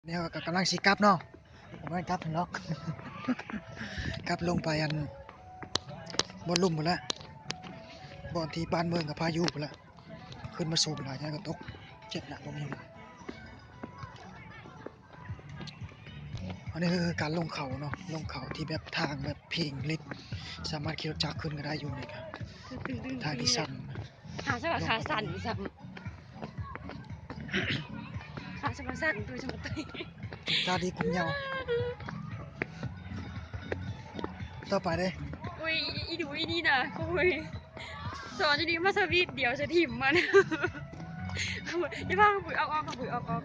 ແລ້ວກໍກຳລັງຊິກັບເນາະ ບໍ່ແມ່ນກັບດອກ ກັບລົງໄປອັນບ່ອນລຸ່ມພຸ້ນລະ ບ່ອນທີ່ບ້ານເມືອງກັບພາຍຸພຸ້ນລະ ຂຶ້ນມາສູງຫຼາຍ ແລ້ວກໍຕົກ ເຈັບໜັກບໍ່ມີ. ອັນນີ້ຄືການລົງເຂົາເນາະ ລົງເຂົາທີ່ແບບທາງແບບເພງລິດ ສາມາດຂີ່ລົດຈັກຂຶ້ນກໍໄດ້ຢູ່ນີ້ ທາງທີ່ຊັນ ຫາສະວ່າຂາສັ່ນຊ້ຳ ຂາສະວ່າສັ່ນຕຸຍສະມະຕຸຍ ຕາດີກຸມຍາວ ຕໍ່ໄປເດ້ ໂອ້ຍ ອີດູອີນີ້ນະ ໂອ້ຍ ສອນຢູ່ນີ້ມາສະວີດດຽວສະຖິ້ມມັນ ຢ່າພາກູອອກອອກ ເອົາກູອອກອອກ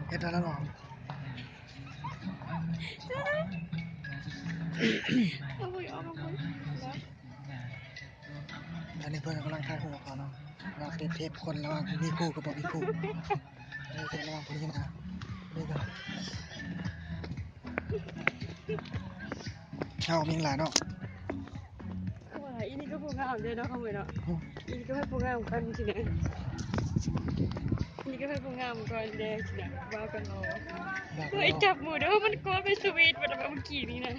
ເຮັດໄດ້ແລ້ວເນາະ ເອົາກູອອກອອກ ອັນນີ້ເພິ່ນກຳລັງຖ່າຍຮູບເຂົາເນາະ ວ່າເປັນເທບຄົນລະຫວ່າງມີຄູ່ກັບບໍ່ມີຄູ່ ເອີ ເທບລະຫວ່າງຜູ້ນີ້ນະ ນີ້ກໍ ເຮົາມີຫຼາຍເນາະ ຄືວ່າອີນີ້ກໍຜູ້ງາມເດ້ເນາະ ຄຳເອີຍເນາະ ອີນີ້ກໍໃຫ້ຜູ້ງາມກ່ອນຊີ້ນະ ນີ້ກໍໃຫ້ຜູ້ງາມກ່ອນເດ້ຊີ້ນະ ວ່າກັນເນາະ ເຮີ້ຍ ຈັບມືເດີ ມັນກໍໄປສະວີດ ເມື່ອກີ້ນີ້ນະ.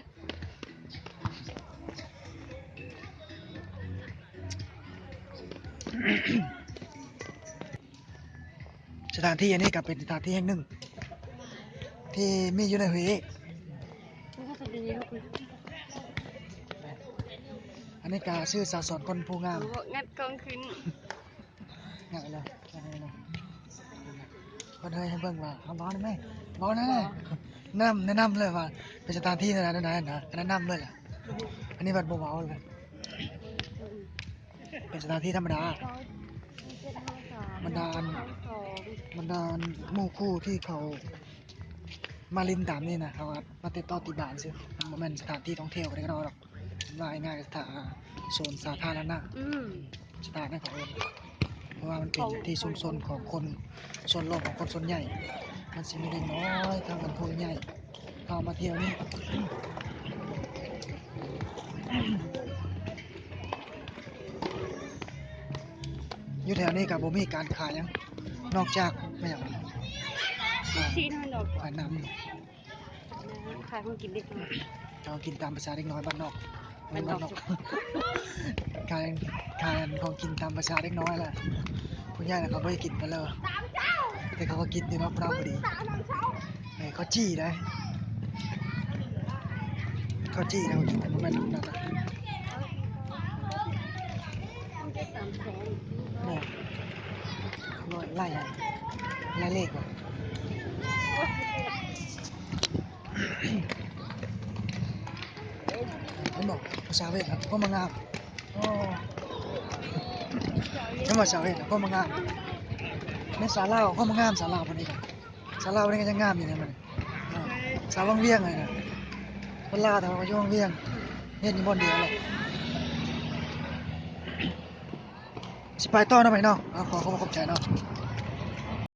ສະຖານທີ່ອັນນີ້ກໍເປັນສະຖານທີ່ແຫ່ງໜຶ່ງທີ່ມີຢູ່ໃນຫຸຍ ອັນນີ້ກໍຊື່ສາວສອນຄົນຜູ້ງາມ ງົດກ້ອງຂຶ້ນ ງ່າຍເລີຍ ງ່າຍເລີຍ ເພິ່ນເຮີຍໃຫ້ເບິ່ງວ່າ ເອົາເວົ້າໄດ້ໄໝ ເວົ້າໄດ້ ແນະນຳ ແນະນຳເລີຍວ່າເປັນສະຖານທີ່ແນວໃດ ແນວໃດນະ ແນະນຳເລີຍແຫຼະ ອັນນີ້ບັດບໍ່ເວົ້າເລີຍ ເປັນສະຖານທີ່ທຳມະດາ ບັນດາອັນ ບັນດາອັນໝູ່ຄູ່ທີ່ເຂົາມາຫຼິ້ນຕາມນີ້ນະ ເຂົາມາຕິດຕໍ່ຕິດບ້ານຊື່ ມັນບໍ່ແມ່ນສະຖານທີ່ທ່ອງທ່ຽວໃດໆດອກ. ວ່າງ່າຍໆ ສະຖານ ສວນສາທາລະນະ ອືມ ສະຖານນັ້ນເຂົາເອີ້ນ ເພາະວ່າມັນເປັນທີ່ຊຸມຊົນຂອງຄົນສ່ວນຫຼວງຂອງຄົນສ່ວນໃຫຍ່ ມັນຊິມີເດັກນ້ອຍທັງອັນຜູ້ໃຫຍ່ເຂົ້າມາທ່ຽວນີ້ ຢູ່ແຖວນີ້ກໍບໍ່ມີການຂາຍຫຍັງ ນອກຈາກແມ່ນຫຍັງ ຊີ້ນຫັ້ນດອກ ຂາຍນ້ຳ. ຂາຍຂອງກິນເດັກນ້ອຍ ຂາຍຂອງກິນຕາມພາສາເດັກນ້ອຍບ້ານນອກ ບ້ານນອກ ບ້ານນອກ ຂາຍ ຂາຍຂອງກິນຕາມພາສາເດັກນ້ອຍແຫຼະ ຜູ້ໃຫຍ່ເຂົາບໍ່ໄດ້ກິນປານໃດ ແຕ່ເຂົາກໍກິນຢູ່ເນາະ ຜູ້ນຳບໍ່ດີ ເອີ ເຂົ້າຈີ່ໄດ໋ ເຂົ້າຈີ່ນະ ບໍ່ແມ່ນອັນນັ້ນນະ ແມ່ນ ຮ້ອຍ ຫຼາຍອັນ ຫຼາຍເລກວ່າ ເຫັນບໍ່ ຜູ້ສາວຫວຽດນາມ ຄົນມາງາມ ໂອ້ ເຫັນບໍ່ ສາວຫວຽດນາມ ຄົນມາງາມ ແມ່ນສາວລາວ ຄົນມາງາມ ສາວລາວຄົນນີ້ ສາວລາວຄົນນີ້ກໍຍັງງາມຢູ່ເດ້ ມື້ນີ້ ສາວວັງວຽງນີ້ນະ ຄົນລາວແຕ່ວ່າຢູ່ວັງວຽງ ເຮັດຢູ່ບ່ອນດຽວແຫຼະ ຊິໄປຕໍ່ເນາະ ໄປເນາະ ເອົາ ຂໍຂອບໃຈເນາະ.